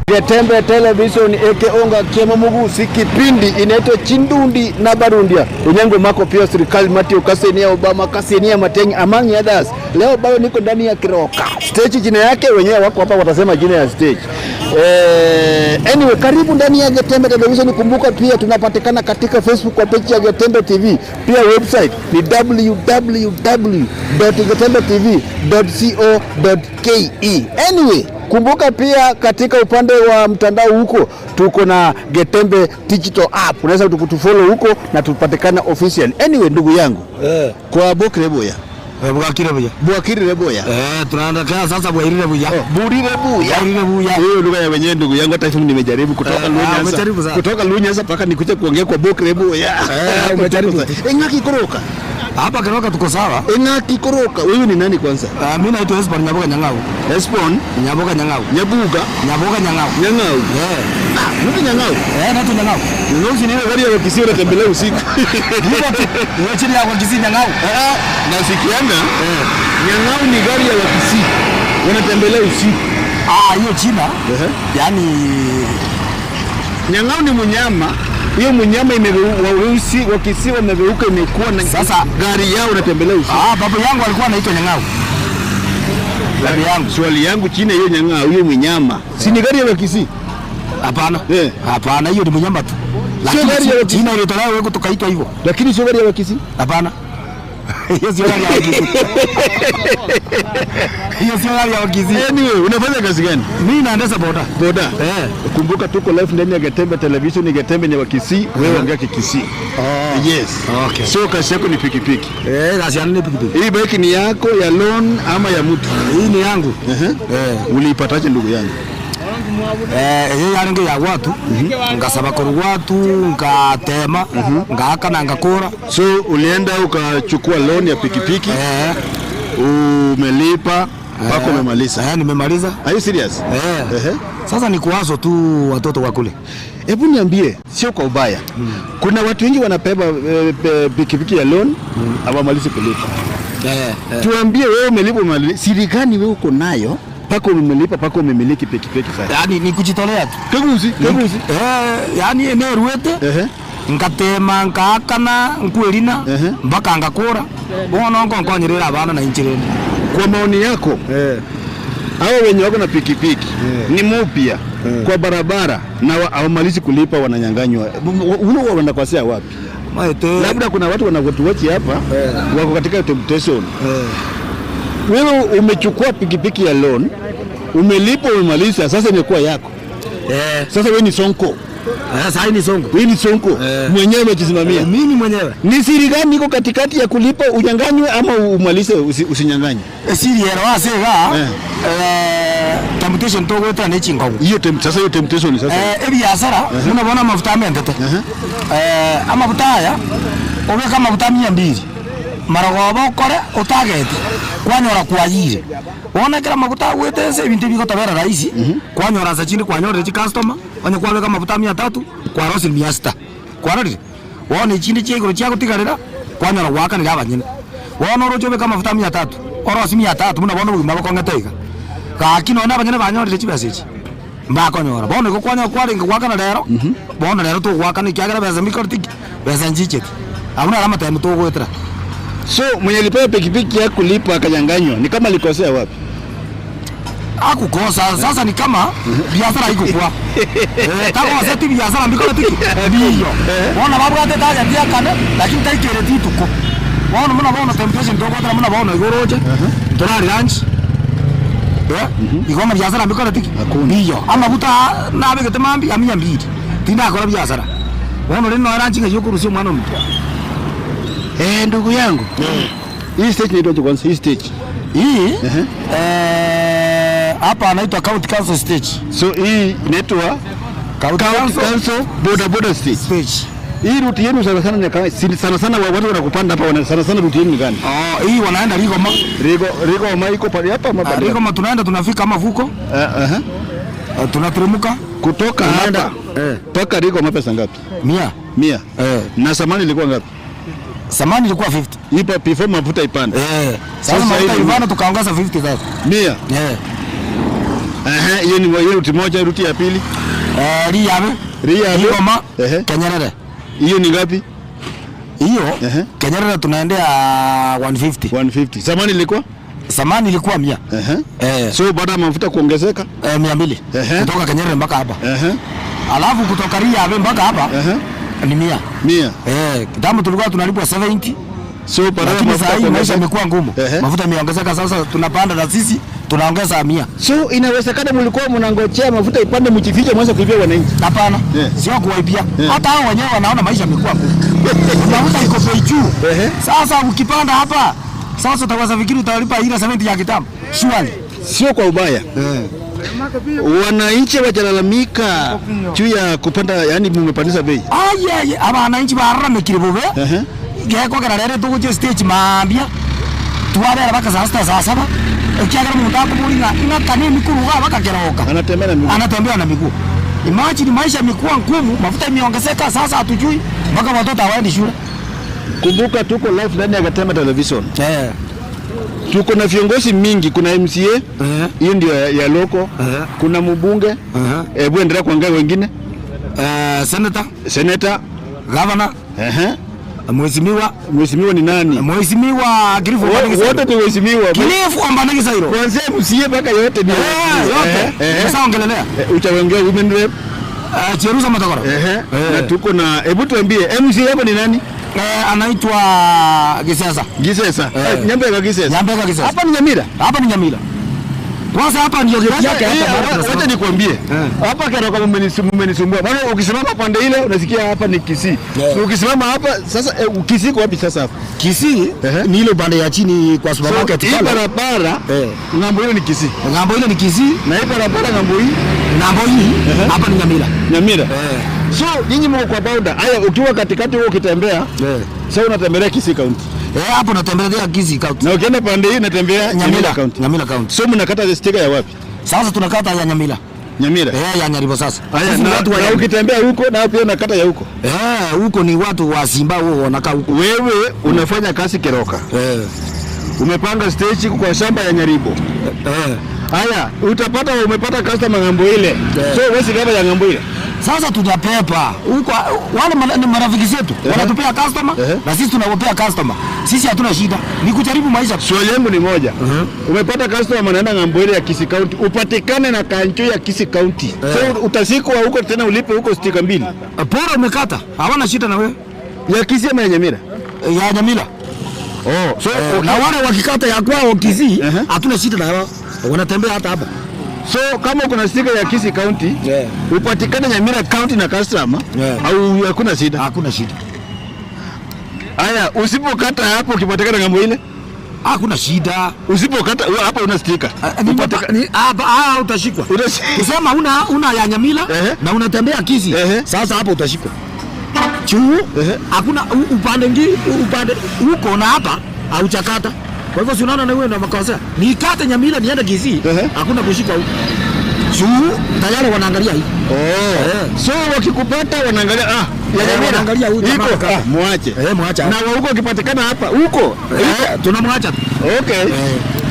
Getembe Television ekeonga kiemo mugusi kipindi inaitwa Chindundi na Barundia. Onyango Mako pia serikali Matthew Kasenia Obama Kasenia Mateng among others. Leo bado niko ndani ya Kiroka. Stage jina yake wenyewe wako hapa watasema jina ya stage. Anyway, karibu ndani ya Getembe Television. Kumbuka pia tunapatikana katika Facebook kwa page ya Getembe TV. Pia website ni www.getembetv.co.ke. Anyway, kumbuka pia katika upande wa mtandao huko tuko na Getembe Digital App, unaweza kutufollow huko na tupatikana official. Anyway, ndugu yangu kwa Bokire Boya. Bwakire buya. Bwakire Boya. Tunaenda sasa bwairire buya. Burire Buya. Bwairire buya. Hiyo lugha ya wenyewe ndugu yangu, hata mimi nimejaribu kutoka Luo Nyanza. Umejaribu sana. Kutoka Luo Nyanza mpaka nikuje kuongea kwa Bokire Boya. Umejaribu. Engaki koroka. Hapa Kiroka tuko sawa. Engaki koroka. Wewe ni nani kwanza? Mimi naitwa Esbon Nyaboga Nyang'au. Esbon Nyaboga Nyang'au. Nyabuga. Nyaboga Nyang'au. Nyang'au. Eh. Ah, mtu Nyang'au. Naitwa Nyang'au. Nyang'au si ni ile gari ya Kisii unatembelea usiku. Hivyo tu. Wewe chini ya kwa Kisii Nyang'au. Ah, nasikianga. Nyang'au ni gari ya Wakisii. Wanatembelea usiku. Ah, hiyo China. Yaani Nyang'au ni mnyama. Hiyo mnyama weusi Wakisii wamegeuka imekuwa na Sasa- gari yao unatembelea usiku. Ah, babu yangu alikuwa anaitwa Nyang'au. Babu yangu. Swali yangu chini hiyo Nyang'au hiyo mnyama. Si ni gari ya Wakisii? Hapana. Eh. Hapana, hiyo ni mnyama tu. Sio Lakini gari ya Wakisii. China ilitolewa wewe tukaitwa hivyo. Lakini sio gari ya Wakisii. Hapana. Hiyo sio gari ya Wakisii. Hiyo sio gari ya Wakisii. Anyway, unafanya kazi gani? Mimi naendesha boda. Boda. Eh. Kumbuka tuko live ndani ya Getembe Television, ni Getembe ni Wakisii, wewe ongea Kikisii. Oh. Yes. Okay. So kazi yako ni pikipiki. Kazi yangu ni pikipiki. Hii bike ni yako ya loan ama ya mtu? Hii ni yangu. Eh. Uliipataje ndugu yangu? Hii yangu ya watu. Ngasaba kwa watu, ngatema, ngaaka na ngakura. So ulienda ukachukua loan ya pikipiki, umelipa mpaka umemaliza. Nimemaliza. Are you serious? Eh. Ehe. Sasa ni kuwazo tu watoto wa kule. Hebu niambie, sio kwa ubaya. Kuna watu wengi wanabeba pikipiki ya loan hawamalizi kulipa. Tuambie wewe umelipa umemaliza. Siri gani wewe uko nayo mpaka umelipa mpaka umemiliki pikipiki sasa? Yaani ni kujitolea tu. Kegusi, kegusi. Yaani eneo ruete ngatema ngaakana nkwirina mpaka ngakura bono ngonkonyerera abana na inchireni. Kwa maoni yako hao wenye wako na pikipiki ni mupya kwa barabara na hawamalizi kulipa wananyang'anywa, huwa wanakosea wapi? Maete. Labda kuna watu wanatuwatch hapa wako katika temptation. Wewe umechukua pikipiki ya loan, umelipa, umemaliza, sasa imekuwa yako. Sasa wewe ni sonko, Sasa ni songo. Wewe ni sonko mwenyewe umejisimamia. Mimi mwenyewe. Ni siri gani iko katikati ya kulipa unyang'anywe ama umalize usinyang'anywe? Siri ero asega temptation togwetera ni chingogo. Hiyo sasa hiyo temptation sasa. Ebiasara munabona mafuta amendete. Amafuta aya ubika mafuta 200 marogoba ukore utagete kwanyora kwayire wonekera mafuta agwete ase ebinto bigotobera rahisi kwanyora ase chinde kwanyorire chicustomer onye kwabeka mafuta 300 kwarosire 600 kwarorire wona echinde chia igoro chiagotigarera kwanyora gwakanire abanyene wona oroche obeka mafuta 300 orosi 300 buna bono obogima bokong'ete iga gaki nonye abanyene banyorire chibesa echi mbakonyora bono igo kwanyora kwarenge gwakana rero bono rero togwakana ekiagera besa mbikori besa nchicheti abuna ara amatemu togwetera. So mwenye alipewa pikipiki ya kulipa akanyang'anywa, ni kama alikosea wapi? Akukosa sasa ni kama biashara haikukua tagosa ti biashara mbikoro tiki biyo bona babwate taja tiakane lakini taikere tituko bono muna bono temptation togotera muna bono igoroche turari lunch igoma biashara mbikoro tiki Hakuna. biyo amaguta nabegete mambi ya 200 tindakora biashara bono rino lunch ng'ayokurusia omwana omuto. Ndugu yangu. Hii stage inaitwa kwanza hii stage. Hii hapa anaitwa County Council stage. So hii inaitwa County County Council Council Boda Boda stage. Stage. Hii route yenu sana sana ni sana sana watu wanakupanda hapa sana sana route yenu ni gani? Oh, hii wanaenda Rigoma. Rigoma iko pale hapa ama Ah, pale? Rigoma tunaenda tunafika Mavuko. Tunateremka Kutoka Tunaenda. hapa mpaka Rigoma pesa ngapi? 100. 100. Eh. Na zamani ilikuwa ngapi? Zamani ilikuwa 50. Ipa before mafuta ipande. Sasa Sasa mafuta hivi ivana tukaongeza 50 sasa. 100. Ehe, hiyo ni hiyo route moja, route ya pili. Riabe. Riabe. Rigoma. Ehe. Kenyerere. Hiyo ni ngapi? Hiyo Ehe. Kenyerere tunaendea 150. 150. Zamani ilikuwa? Zamani ilikuwa 100. Ehe. Eh, So baada ya mafuta kuongezeka, 200. Ehe. Kutoka Kenyerere mpaka hapa. ehe, Alafu kutoka Riabe mpaka hapa ehe, ni 100. 100. Eh, kitambo tulikuwa tunalipwa 70. So baada ya Lakini mafuta saa hii maisha kuongezeka, imekuwa ngumu. Ehe. Mafuta imeongezeka sasa, tunapanda na sisi tunaongeza 100. So inawezekana mlikuwa mnangojea mafuta ipande mjifiche mwanze kuibia wananchi. Hapana, Yeah. sio kuwaibia. Yeah. Hata hao wenyewe wanaona maisha yamekuwa ngumu. Mafuta iko bei juu. Ehe. Sasa ukipanda hapa, sasa utaweza fikiri utalipa ile 70 ya kitambo. Surely. Sio kwa ubaya. Wananchi wajalalamika juu ya kupanda, yani mmepandisha bei. Aye, aba wananchi bararamikire bobe. Ehe. Gekogera rere tuguche stage maambia. Twabera baka saa sita saa saba. Ukiagera muntu akuburi ng'a ng'aka nini kuruga bakakeroka. Anatembea na miguu. Anatembea na miguu. Imagine maisha imekuwa ngumu, mafuta imeongezeka, sasa hatujui mpaka watoto hawaendi shule. Kumbuka tuko live ndani ya Gatema Television. Eh. Tuko na viongozi mingi, kuna MCA hiyo ndio ya loko, kuna mbunge, hebu endelea kuongea wengine, Senator, senator, governor, ehe, mheshimiwa, mheshimiwa ni nani? Mheshimiwa Kilifu Ombanegi Wote Sairo. ni waheshimiwa. Kilifu Ombanegi Sairo. Kuanzia MCA mpaka yote ni Yote. Ehe. Sasa ongelelea. Utaongea women rep. Cherusa Matokoro. Ehe. Eh. Na tuko na, hebu tuambie MCA yako ni nani? Anaitwa Gisesa. Gisesa. Eh. Nyambega Gisesa. Nyambega Gisesa. Hapa ni Nyamira. Hapa ni Nyamira. Kwanza hapa ndio geti Sasa, yake hii, hapa. Bado wacha nikwambie. Hapa Keroka mmenisumbua. Maana ukisimama pande ile unasikia hapa ni Kisii. Yeah. Ukisimama hapa sasa, Kisii kwa wapi sasa hapa? Kisii Ehe. ni ile upande ya chini kwa So, supermarket hii pale. barabara Eh. ng'ambo hiyo ni Kisii. Ng'ambo ile ni Kisii, Na hii barabara ng'ambo hii ng'ambo hii hapa ni Nyamira. Nyamira. Eh. So nyinyi mko kwa bounder. Haya, ukiwa katikati huko ukitembea, Eh. sasa unatembelea Kisii County. Eh, hapo natembelea Kisii County. Na ukienda pande hii unatembea Nyamira Nyamira County. Nyamira County. So mnakata sticker ya wapi? Sasa tunakata ya Nyamira. Nyamira. Eh, ya Nyaribo sasa. Haya, Sisi ni na, watu wa na Nyamira. ukitembea huko na pia unakata ya huko. Eh, huko ni watu wa Simba huo wanakaa huko. Wewe unafanya kazi Keroka. Eh. Umepanga stage kwa shamba ya Nyaribo. Eh. Haya, utapata umepata customer ng'ambo ile. So wewe si kama ya ng'ambo ile. Sasa tutapepa huko, wale ni marafiki zetu wanatupea customer na sisi tunawapea customer. Sisi hatuna shida, ni kujaribu maisha. Swali yangu ni moja. Umepata customer anaenda ng'ambo ile ya Kisii County, upatikane na kancho ya Kisii County. So utasikwa huko tena ulipe huko stika mbili. Bora umekata, hawana shida na wewe. Ya Kisii ama ya Nyamira? Ya Nyamira. Oh, so Na wale wakikata ya kwao Kisii, Ehe. hatuna shida na wao. Wanatembea hata hapa. So kama kuna stika ya Kisii County, Yeah. upatikane Nyamira County na customer, Yeah. au hakuna shida. Hakuna shida. Haya, usipokata hapo ukipatikana ng'ambo ile, Hakuna shida. usipokata hapa una stika. Hapa ah, utashikwa. Kusema una ya Nyamira Ehe. na unatembea Kisii. Ehe. Sasa hapo utashikwa. Juu Ehe. hakuna upande ngi upande huko na hapa haujakata. Kwa hivyo si unaona na wewe ndio makosea. Nikate Nyamira niende Kisii, Ehe. hakuna kushika huko. Juu tayari wanaangalia hivi. Oh. Eh. So wakikupata wanaangalia ya Nyamira. Wanaangalia huyu jamaa Iko kaka. muache. Eh, muache. Na wa huko ukipatikana hapa huko. Eh, tunamwacha tu. Okay. Eh,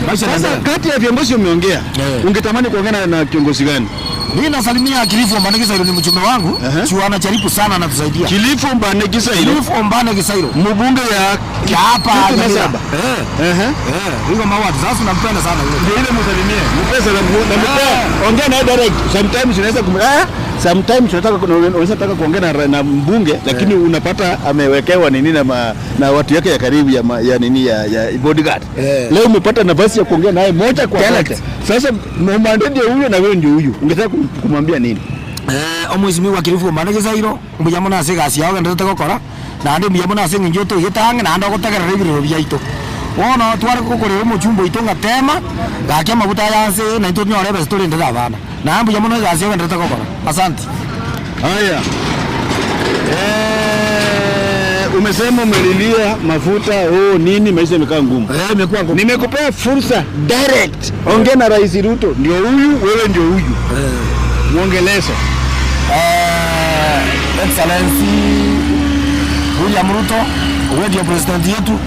maisha Sasa yanaendelea. kati ya viongozi umeongea, Eh. ungetamani kuongea na kiongozi gani? Mimi nasalimia Kilifu Ombane Gisairo, ni mchumba wangu. Ehe. Juu anajaribu sana anatusaidia. Kilifu Mbane Gisairo, Kilifu Ombane Gisairo. mbunge ya Ya hapa Kitutu Nyamira. Saba. Eh. Ehe. Eh, yuko mawatu. Sasa tunampenda sana yule. Ndio ile msalimie. Mpe salamu na mpe. Ongea naye direct. Sometimes unaweza sometimes unaweza taka kuongea na mbunge lakini unapata amewekewa nini na watu yake ya karibu ya nini ya bodyguard. Eh. Leo umepata nafasi ya kuongea naye moja kwa Direct. moja. Sasa mwambie ndio huyo na wewe ndio huyu. Ungetaka kumwambia nini? Eh, omweshimiwa Kilifu Ombane Gisairo, mbuya mono ase egasi yao genderete gokora, naende mbuya mono ase eng'encho otoigete ang'e naende ogotegerera ebirero biaito. Bono tware gokorera omochumba oito ng'a tema, gaki amaguta aya nse naintwe tonyore ebesa torendere abana. Naende mbuya mono egasi yao genderete gokora. Asante. Haya. Umesema umelilia mafuta nini, maisha imekaa ngumu. Eh, imekuwa ngumu. Nimekupea fursa direct. Ongea na Rais Ruto, ndio huyu, wewe ndio huyu. Muongeleshe. Excellency William Ruto, wewe ndio president yetu,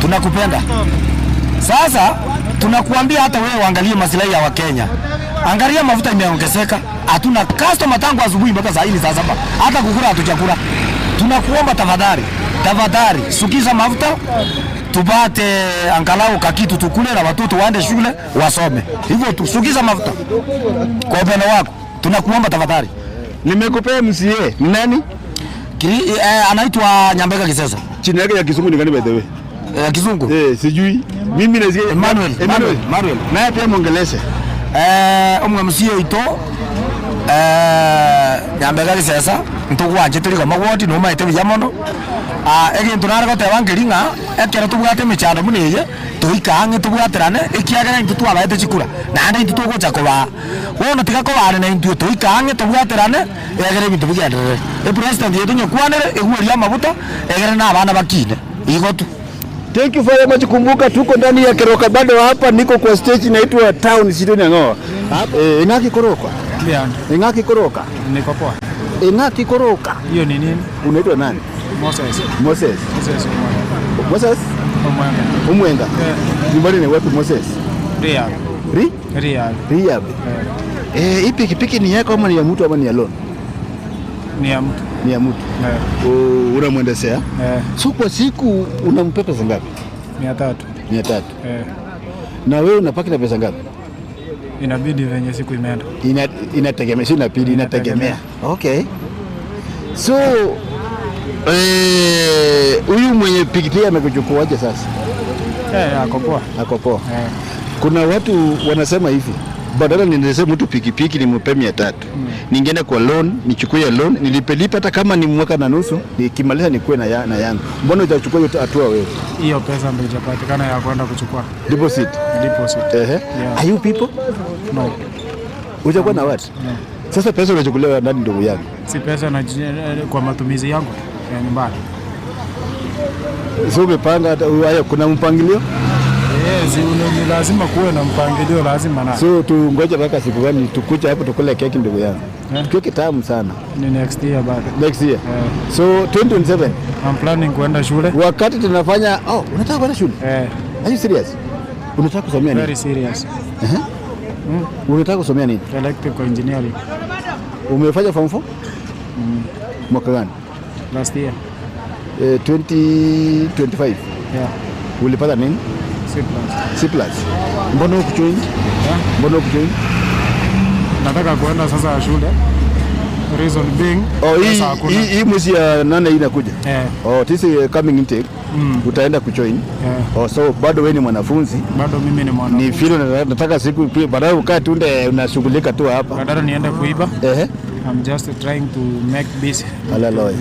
tunakupenda. Sasa tunakuambia hata wewe uangalie maslahi ya Wakenya. Angalia mafuta imeongezeka, hatuna customer tangu asubuhi mpaka saa hii ni saa 7, hata kukula hatujakula. Tunakuomba tafadhali, tafadhali sukisha mafuta tupate angalau kakitu tukule na watoto waende shule wasome. Hivyo tu, sukisha mafuta kwa upendo wako, tunakuomba tafadhali. Nimekupea MCA. Ni nani? Anaitwa Nyambeka Kisesa. Chini yake ya Kizungu ni gani by the way? Kizungu. Sijui. Mimi nasikia Emmanuel, Emmanuel. Emmanuel. Naye pia mwongeleshe. Omwe MCA ito Nyambeka Kisesa ntugwanche turi koma gwoti numaite buya mono. Egintu nare goteba nkeri ng'a ekero tobwate emichando buna eye toika ang'e tobwaterane ekiagera intwe twabaete chikura naende intwe togocha kobaa bono tiga kobare na intwe toika ang'e tobwaterane egere ebinto bigenderere. Epresident yetu nyekwanere egweria amabuta egere na abana bakine igo tu. Thank you very much. Kumbuka tuko ndani ya Keroka bado hapa niko kwa stage inaitwa Town City Nyang'oa. Ing'aki koroka. Ndio, Ing'aki koroka. niko poa. Ing'aki koroka. Hiyo ni nini? Unaitwa nani? Moses. Moses. Moses Omwenga. Moses Omwenga. Umwenga. Eh, Nyumbani ni wapi Moses? Riyadh. Ri? Riyadh. Riyadh. Eh, Hii pikipiki ni yako ama ni ya mtu ama ni ya loan? ni ya mtu. Ni ya mtu. Eh, Unamwendesea? eh, So kwa siku unampea pesa ngapi? 300. 300. Eh, Na wewe unapaki na pesa ngapi? inabidi venye siku imeenda. Inategemea, si inabidi, inategemea. Okay. So huyu mwenye pikipiki amekuchukuaje sasa? Ako poa. Ako poa. Eh, Kuna watu wanasema hivi, badala niendeshe mtu pikipiki nimpe 300, ningeenda kwa loan nichukue loan nilipelipe hata kama ni mwaka na nusu, nikimaliza nikuwe na yangu. Mbona utachukua hiyo hatua wewe? Hiyo pesa ndio ijapatikana ya kwenda kuchukua Deposit. deposit. Ehe. Yeah. Are you people? No. Utakuwa na watu? No. Sasa pesa unachukuliwa nani ndugu yangu? Si pesa na kwa matumizi yangu ya nyumbani. So umepanga hata haya, kuna mpangilio? Yes, ni lazima kuwe na mpangilio, lazima na. So tungoje mpaka siku gani tukuja hapo tukule keki ndugu yangu? Eh. Keki tamu sana. Ni next year bado. Next year. Eh, So 2027 I'm planning kuenda shule. wakati tunafanya, oh, unataka kwenda shule? Eh, Are you serious? Unataka kusomea nini? very serious. Unataka kusomea nini? Electrical engineering Umefanya form 4? Mwaka gani? last year. 2025. Yeah, Ulipata nini? C plus. C plus. Mbona hukujoin? Yeah. Mbona hukujoin? Nataka kuenda sasa shule. Reason being, Oh, hii pesa hakuna. hii mwezi ya 8 hii inakuja. Eh, Oh, this is coming intake. Utaenda kujoin. eh, Oh, so bado wewe ni mwanafunzi. bado mimi ni Ni mwanafunzi. vile nataka siku pia baadaye ukae tunde unashughulika tu hapa. Badala niende kuiba, Ehe. I'm just trying to make busy. Hallelujah.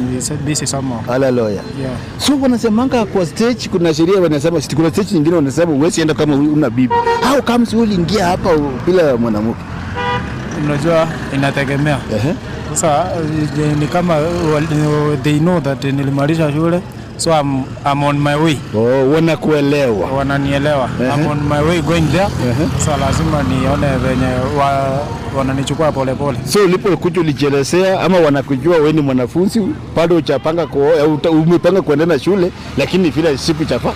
Busy somehow. Hallelujah. Yeah. So wanasemanga kwa stage kuna sheria wanasema, kuna stage nyingine wanasema huwezi enda kama una bibi. How comes uliingia hapa bila mwanamke? Unajua inategemea. Ehe. Sasa ni kama they know that nilimalisha shule, so I'm on my way. Oh, wanakuelewa. Wananielewa. I'm on my way going there. Sasa lazima nione venye wananichukua polepole. So ulipokuja ulijielezea ama wanakujua wewe ni mwanafunzi bado hujapanga kuoa, umepanga kuenda na shule lakini vile siku itafika.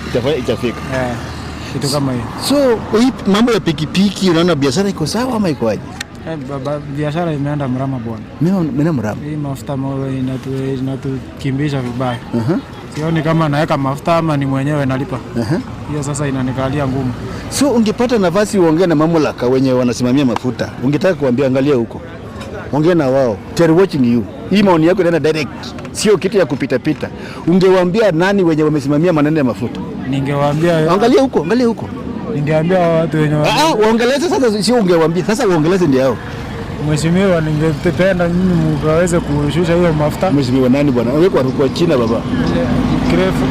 Kitu kama hiyo. So hii mambo ya pikipiki unaona biashara iko sawa ama iko aje? Baba, biashara imeenda mrama bwana. Mimi mrama. Hii mafuta inatukimbisha vibaya. Sioni kama naweka mafuta ama ni mwenyewe nalipa. Hiyo sasa inanikalia ngumu. So ungepata nafasi uongee na mamlaka wenye wanasimamia mafuta, ungetaka kuambia angalia huko, ongea na wao, they are watching you. Hii maoni yako inaenda direct, sio kitu ya kupita pita. Ungewaambia nani wenye wamesimamia maneno ya mafuta? Ningewaambia, Angalia huko, angalia huko. ningeambia watu wenye Waongeleze sasa, sio ungewaambia. Sasa waongeleze ndio hao. Mheshimiwa, ningependa nyinyi mkaweze kushusha hiyo mafuta. Mheshimiwa nani bwana? Wewe kwa China baba. Kirefu.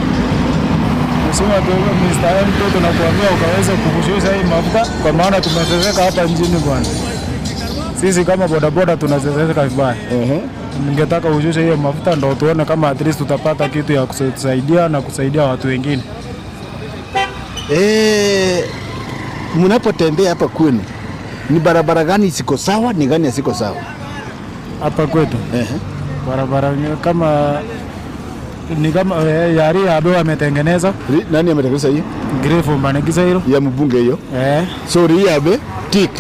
Mheshimiwa Mr. MP, tunakuambia ukaweze kushusha hii mafuta kwa maana tumeteseka hapa nchini bwana. Sisi kama bodaboda tunateseka vibaya. Ningetaka ushushe hiyo mafuta ndo tuone kama at least tutapata kitu ya kusaidia na kusaidia watu wengine. Mnapotembea hapa kwenu ni barabara gani ziko sawa, ni gani haziko sawa? Hapa kwetu barabara kama ni kama yari abe wametengeneza. Nani ametengeneza hiyo? Grefu Manegisa hilo. Ya mbunge hiyo. So Riabe tick.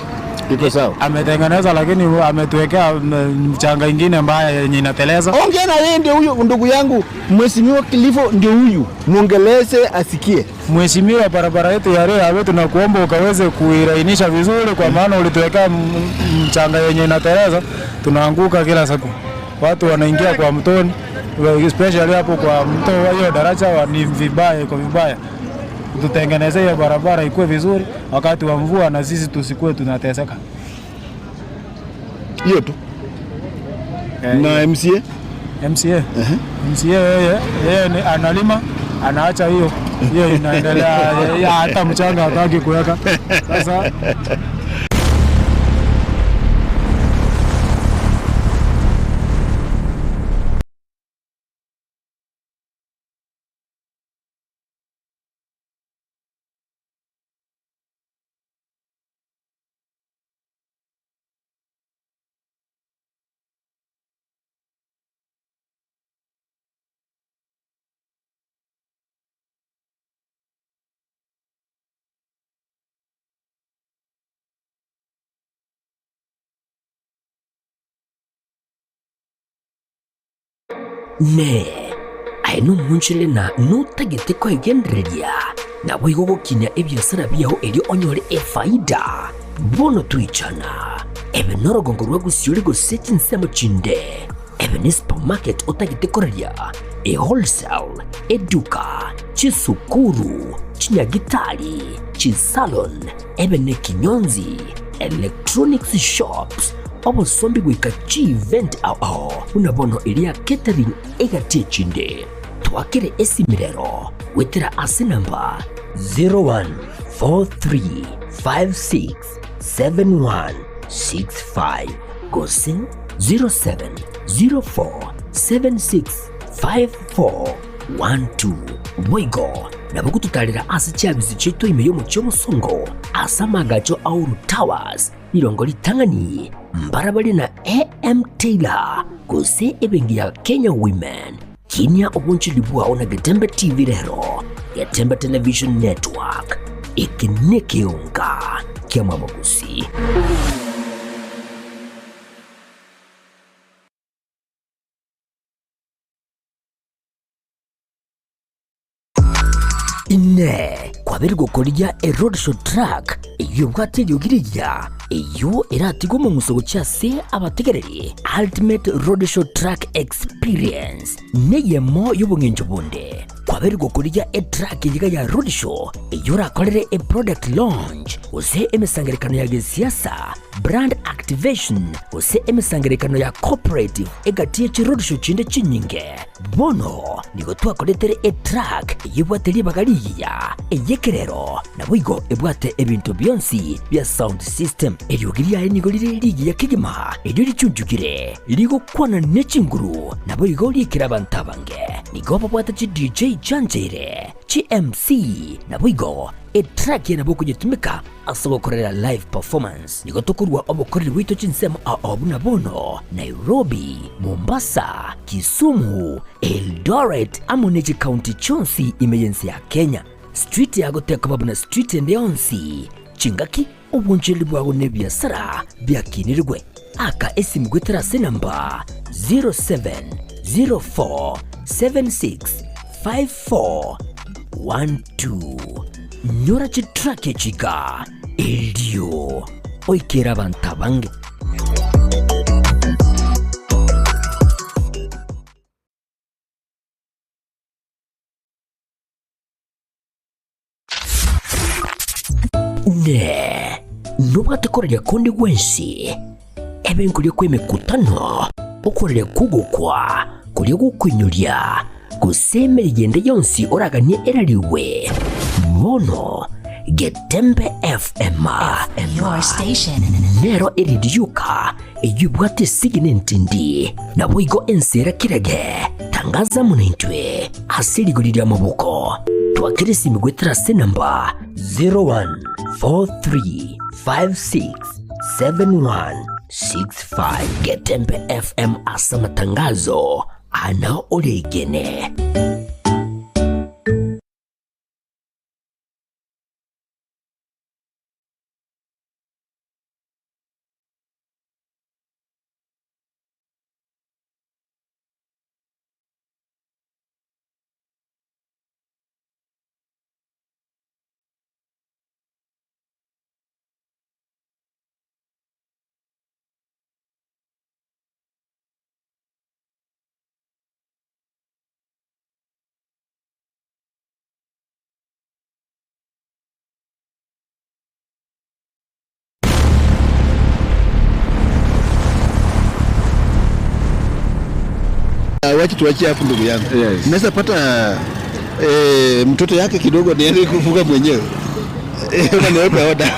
Iko sawa. Ametengeneza lakini ametuwekea mchanga ingine mbaya yenye inateleza. Ongea na yeye, ndio huyo ndugu yangu Mheshimiwa Kilifo, ndio huyu, mwongeleze asikie. Mheshimiwa, barabara yetu ya Rea tunakuomba ukaweze kuirainisha vizuri, kwa maana ulituwekea mchanga yenye inateleza, tunaanguka kila siku, watu wanaingia kwa mtoni, especially hapo kwa mto wa hiyo daraja ni vibaya, iko vibaya. Tutengeneze hiyo barabara ikuwe vizuri wakati wa mvua, na sisi tusikuwe tunateseka. Hiyo tu. Na MCA? MCA. MCA yeye ni analima, anaacha hiyo hiyo inaendelea, hata mchanga hataki kuweka. Sasa Ne aye nomonchire na notagete kwegendereria nabo igo gokinya ebiasara biao erio onyore efaida bono tuichana ebe norogongo rwa gusiori gose chinsemo chinde ebe ni supermarket otagete koreria e wholesale eduka chisukuru chinyagitari chisalon ebe ne kinyonzi electronics shops obosombi goika chi-event ao buna bono eria catering egatie chinde twakere esimirero wetera ase namba 0143567165 gose 0704765412 boigo nabo gututarira ase chiabisi chiaito ime y'omochie omosongo ase amagacho Auru Towers irongo ritang'ani mbarabari na AM Taylor gose ebenki ya Kenya Women kinya obonchili bwao na Getembe TV rero Getembe Television Network iki ni kiunga kia mwamogusi. Ine kwabiri gukoriya a roadshow truck iyo bwate yogiriya iyo eratigwa mu musogo cyase abategereri ultimate roadshow truck experience neyemo y'ubungenjo bunde kwabiri gukoriya a truck yiga ya roadshow iyo rakorere a product launch ose emisangerekano ya gisiasa brand activation ose emisangerekano ya cooperative egatiye chi roadshow chinde chinyinge bono nigo twakoretere a truck yibwate libagaliya eyekerero naboigo ebwate ebintu byonsi bya sound system eryogiria nigo rire ligi ya kigima eryo richunjukire rigokwana nechinguru naboigo rikira abantu abange nigo babwate chi DJ chanjere chi MC naboigo etrack nabo kujitumika asogokorera live performance nigo tokurwa obukoreri bwito chinsemo obuna bono Nairobi, Mombasa, Kisumu, Eldoret amo nechi county chonsi imeyensi ya Kenya street yago babuna street endeyonsi chingaki obuncheli bwago nebiasara byakinirwe aka esimugwetera senamba 0704765412 nyora chitrake chika elio oikera abantu abange. Ne nobwate kundi gwensi ebe nkuria kwa emikutano okorere kugukwa kuria gukwinyuria gose emigende yonsi oraganie erariwe bono Getembe FM Your station. Nero eridiuka eyubwate sigine ntindi naboigo ensera kirege tangaza munentwe asirigurira amaboko twakirisi migwetera se namba 0143567165 Getembe FM asa matangazo ana oregene. Wacha tuachie hapo ndugu yangu. Yes. Naweza pata mtoto yake kidogo niende kufuga mwenyewe. Unaniweka oda.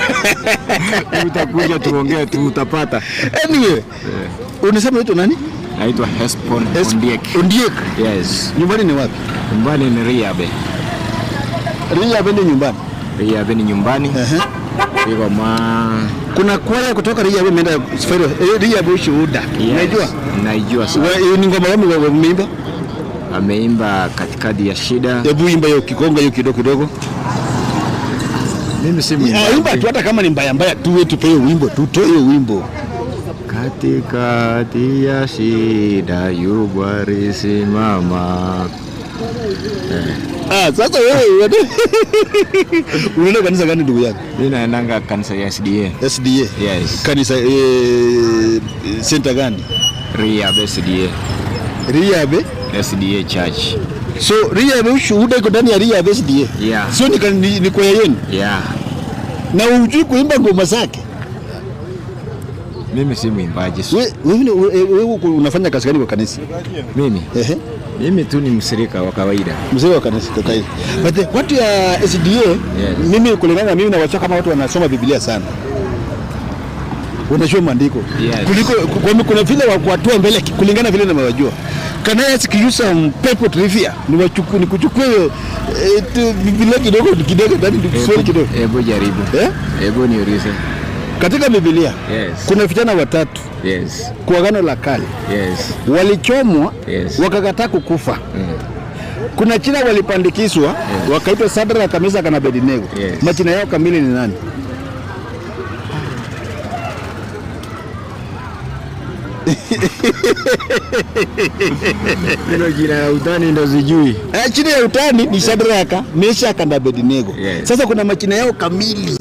Utakuja tuongee tu utapata. Anyway, unasema unaitwa nani? Naitwa Hespon Ondiek. Ondiek. Yes. Nyumbani ni wapi? Nyumbani ni Riabe. Riabe ni nyumbani. Riabe ni nyumbani. Iko ma Kuna kwaya kutoka Riabe imeenda Safari. Riabe Ushuhuda. Yes. Unajua? Naijua sana. Ni ngoma gani wameimba? Ameimba katikati ya shida. Hebu imba hiyo kikonga hiyo kidogo kidogo. Mimi si Ah, imba mwimbaji. tu hata kama ni mbaya mbaya tuwe tupe hiyo wimbo, tutoe hiyo wimbo. Katikati ya shida Ayubu alisimama. Ah, sasa wewe unaenda kanisa gani ndugu yangu? Mimi naendanga kanisa ya SDA. SDA. Yes. Kanisa center gani? Riabe SDA. Riabe. SDA Church. So Riabe Ushuhuda iko ndani ya Riabe SDA. Yeah. Sio ni kwaya yenu. Yeah. Na hujui kuimba ngoma zake. Mimi si mwimbaji. Wewe unafanya kazi gani kwa kanisa? Mimi. Ehe. Mimi tu ni mshirika wa kawaida. Mzee wa kanisa kwa kawaida. But watu ya SDA, Yes. mimi kulingana na mimi na kama watu wanasoma Biblia sana. Wanajua maandiko. Yes. Kuliko kwa kuna vile wa kuwatua mbele kulingana vile nawajua. Can I ask you some paper trivia? Nikuchukue Biblia kidogo kidogo ndani swali kidogo. Hebu jaribu. Hebu niulize. Katika Biblia Yes. kuna vijana watatu Yes. kwa Agano la Kale. Yes. Walichomwa, Yes. wakakataa kukufa. Kuna jina walipandikizwa, Yes. wakaitwa Sadraka, Meshaki na Abednego. Yes. Majina yao kamili ni nani? Hilo jina ya utani ndo sijui. Jina ya utani ni Sadraka, Meshaki na Abednego. Yes. Sasa kuna majina yao kamili.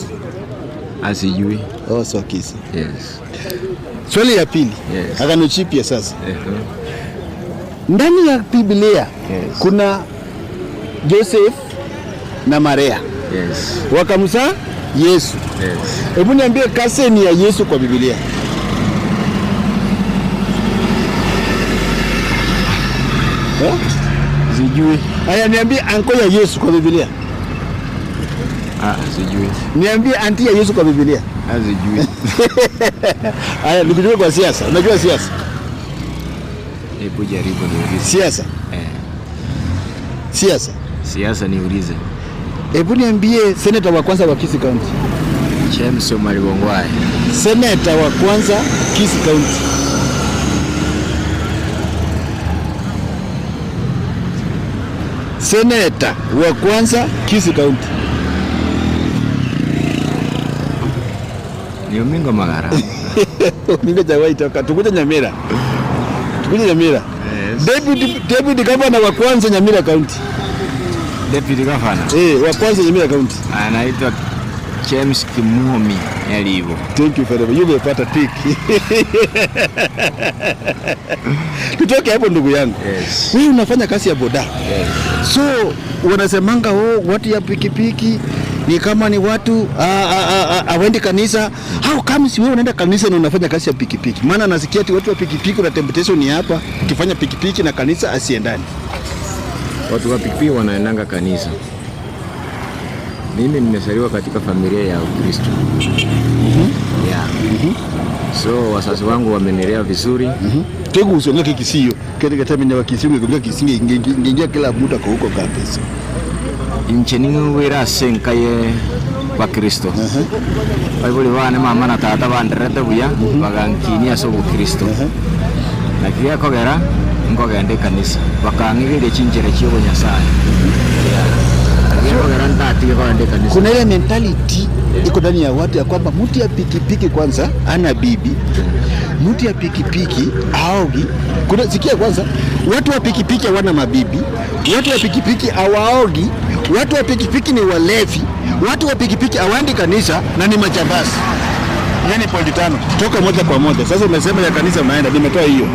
Asijui. Oh, so kisi. Yes. Swali ya pili. Yes. Agano Jipya sasa. Ndani ya Biblia Yes. kuna Joseph na Maria. Yes. Wakamzaa Yesu. Yes. Hebu niambie kaseni ya Yesu kwa Biblia. Sijui. Aya, niambie anko ya Yesu kwa Biblia. Ah, sijui. Niambie anti ya Yesu kwa Biblia. Ah, sijui. Aya, nikujue kwa siasa. Unajua siasa? Hebu jaribu niulize. Siasa. Siasa. Siasa niulize. Hebu niambie seneta wa kwanza wa Kisii County. James Omari Bongwae. Seneta wa kwanza Kisii County. Seneta wa kwanza Kisii County. Ni Omingo Magara. Omingo jawahi toka. Tukuje Nyamira. Tukuje Nyamira. Yes. Deputy governor wa kwanza Nyamira County. Deputy governor. Wa kwanza Nyamira County. Anaitwa James Kimuomi Nyalivo. Thank you very much. Umepata tick. Tutoke hapo ndugu yangu. Yes. Wewe unafanya kazi ya boda. Yes. So wanasemanga watu ya pikipiki ni kama ni watu hawaendi kanisa. How come si wewe unaenda kanisa na unafanya kazi ya pikipiki? Maana nasikia ati watu wa pikipiki na temptation ni hapa, ukifanya pikipiki na kanisa asiendani. Watu wa pikipiki wanaendanga kanisa. Mimi nimezaliwa katika familia ya Ukristo. Yeah. So wazazi wangu wamenilea vizuri. Tegu usongeke Kisii. Kete kete wa Kisii ungekuwa Kisii ingeingia kila mtu kwa huko kabisa. Inche ning'wira ase nkaye bakristo. Baibuli bane mama na tata banderete buya bagankinia ase obokristo. Na kiria kogera nkogenda ekanisa bakang'igeria chinchera chia obonyasaye. Kogera ntatige kogenda ekanisa. Kuna ile mentality iko ndani ya watu ya kwamba mtu ya pikipiki kwanza ana bibi, mtu ya pikipiki haogi. Kuna sikia kwanza, watu wa pikipiki hawana mabibi, watu wa pikipiki hawaogi, watu wa pikipiki ni walevi, watu wa pikipiki hawaendi kanisa na ni majambazi. Yani pointi 5 toka moja kwa moja. Sasa umesema ya kanisa unaenda, nimetoa hiyo.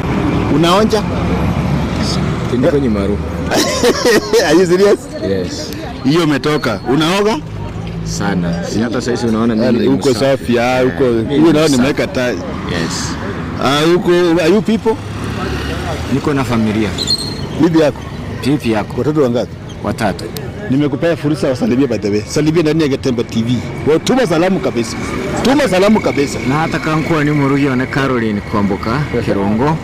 Unaonja? Tindiko nyimaru. Are you serious? Yes. Hiyo umetoka. Unaoga? Sana. Si hata sasa unaona mimi ni Uko msafi. safi, uko. Mimi Huyo ni nao msafi. nimeweka tai. Yes. Uko, are you people? Niko na familia. Bibi yako? Bibi yako. Watoto wangapi? Watatu. Nimekupea fursa wasalimie, by the way. Salimie ndani ya Getembe TV. Wewe tuma salamu kabisa. Tuma salamu kabisa. Na hata kankuwa ni murugi one Caroline Kwamboka Kirungo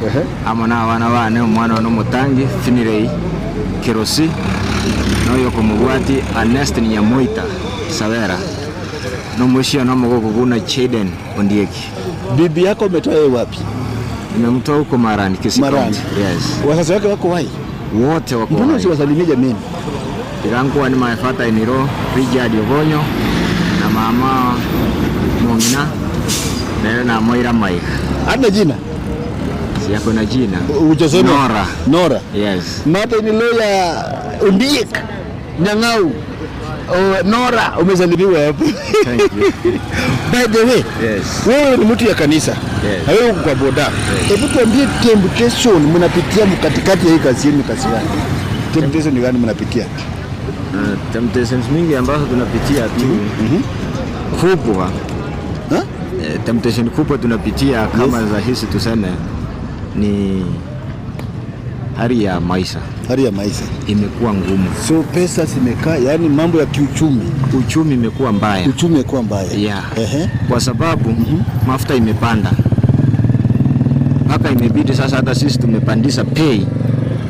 amo na abana bane omwana one omotangi Finirei Kirosi noyo komubwati Ernest Nyamoita Savera nomushio nomogoko guna Chaden Ondieki. Bibi yako umetoa yeye wapi? Nimemtoa huko Marani, Kisii Marani. County. Yes. Wazazi wake wako wapi? Wote wako Mbona hai. usiwasalimie jameni? Irankuwa ni my father in law Richard Ogonyo na mama Mongina nayo na Moira Mike. Hana jina? Si yako na jina. Ujasema? Nora. Nora. Yes. Mata in law ya Ondiek Nyang'au. Oh, Nora umesalimiwa hapo. Thank you. By the way, Yes. wewe ni mtu ya kanisa. Yes. Na wewe uko kwa boda. Hebu tuambie temptation mnapitia mkatikati ya hii kazi yenu, kazi gani? Temptation ni gani mnapitia? Temptations mingi ambazo tunapitia tu kubwa. Ha? Temptation kubwa tunapitia kama za hizi tuseme ni hali ya maisha. Hali ya maisha imekuwa ngumu. So pesa zimekaa, yani mambo ya kiuchumi. Uchumi imekuwa mbaya. Uchumi imekuwa mbaya. Yeah. Ehe. Kwa sababu mafuta imepanda mpaka imebidi sasa hata sisi tumepandisha pay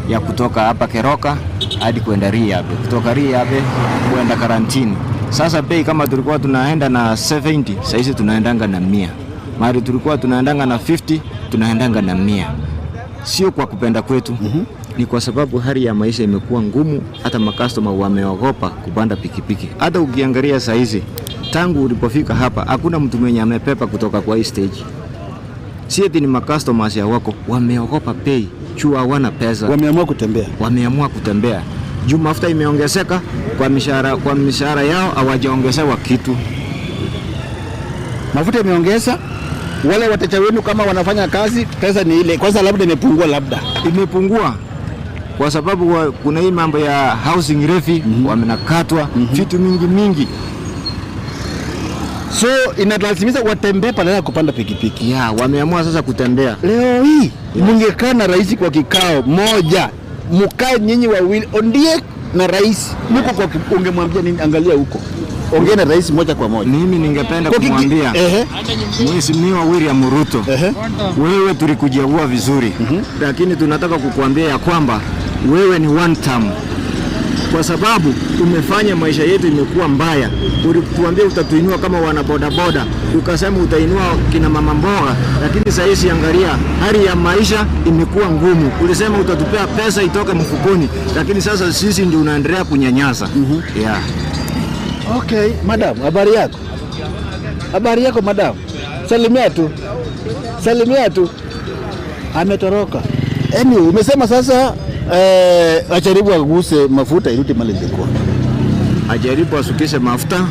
ya kutoka hapa Keroka hadi kwenda Riabe, kutoka Riabe kwenda Karantini. Sasa pay kama tulikuwa tunaenda na 70, sasa hizi tunaendanga na 100. Mara tulikuwa tunaendanga na 50, tunaendanga na 100. Sio kwa kupenda kwetu. Ni kwa sababu hali ya maisha imekuwa ngumu, hata makastoma wameogopa kupanda pikipiki. Hata ukiangalia saa hizi tangu ulipofika hapa hakuna mtu mwenye amepepa kutoka kwa hii stage. Si eti ni makastomers ya wako wameogopa pay, juu hawana pesa. Wameamua kutembea. Wameamua kutembea. Juu mafuta imeongezeka kwa mishahara yao hawajaongezewa kitu. Mafuta imeongeza, wale wateja wenu kama wanafanya kazi, pesa ni ile. Kwanza labda imepungua labda. Imepungua kwa sababu kuna hii mambo ya housing levy wamenakatwa vitu mingi mingi. So inalazimisha watembee badala ya kupanda pikipiki. Yeah, wameamua sasa kutembea. Leo hii mungekaa na rais kwa kikao moja, mkae nyinyi wawili, Ondiek na rais, mko kwa ungemwambia nini? Angalia huko, ongea na rais moja kwa moja. Mimi ningependa kumwambia Mheshimiwa William Ruto, wewe tulikuchagua vizuri, lakini tunataka kukuambia ya kwamba wewe ni one term. Kwa sababu umefanya maisha yetu imekuwa mbaya. Ulituambia utatuinua kama wana bodaboda, ukasema utainua kina mama mboga, lakini sasa hizi angalia hali ya maisha imekuwa ngumu. Ulisema utatupea pesa itoke mfukoni, lakini sasa sisi ndio unaendelea kunyanyasa. Yeah. Okay, madam, habari yako? Habari yako madam? Salimia tu. Salimia tu. Ametoroka. Anyway, umesema sasa ajaribu aguse mafuta irudi mali ilikuwa. Ajaribu asukishe mafuta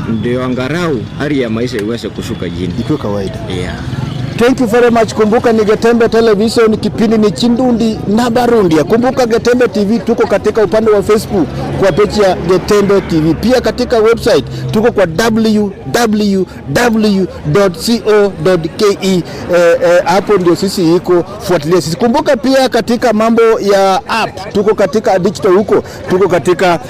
ndio angalau hali ya maisha iweze kushuka chini. Ikiwa kawaida. Yeah. Thank you very much. Kumbuka ni Getembe Television, kipindi ni Chindundi na Barundia. Kumbuka Getembe TV tuko katika upande wa Facebook kwa page ya Getembe TV. Pia katika website tuko kwa www.co.ke. Hapo ndio sisi iko, fuatilia sisi. Kumbuka pia katika mambo ya app tuko katika digital huko, tuko katika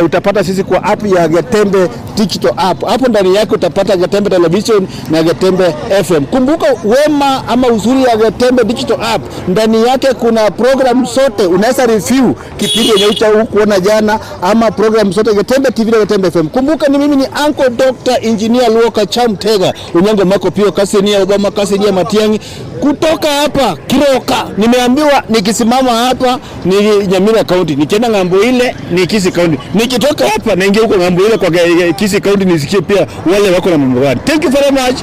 utapata sisi kwa app ya Getembe Digital app. Hapo ndani yake utapata Getembe Television na Getembe FM. Kumbuka wema ama uzuri ya Getembe Digital app, ndani yake kuna program zote, unaweza review kipindi yenye hukuona jana ama program zote Getembe TV na Getembe FM. Kumbuka ni mimi ni Uncle Dr. Engineer Luoka Chamtega, Unyango Mako Pio Kasenia Obama Kasenia Matiang'i kutoka hapa Kiroka. Nimeambiwa nikisimama hapa ni Nyamira County, nikienda ng'ambo ile ni Kisii County, nikitoka hapa naingia huko ng'ambo ile kwa Kisii County, nisikie pia wale wako na mambo gani. Thank you very much.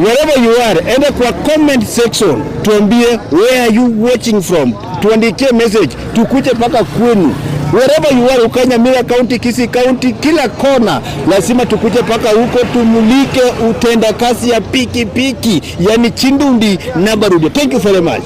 Wherever you are, enda kwa comment section tuambie where are you watching from, tuandikie message, tukuje mpaka kwenu. Wherever you are, ukae Nyamira County, Kisii County, kila kona lazima tukuje mpaka huko tumulike utendakazi ya pikipiki, yani Chindundi na Barudia. Thank you very much.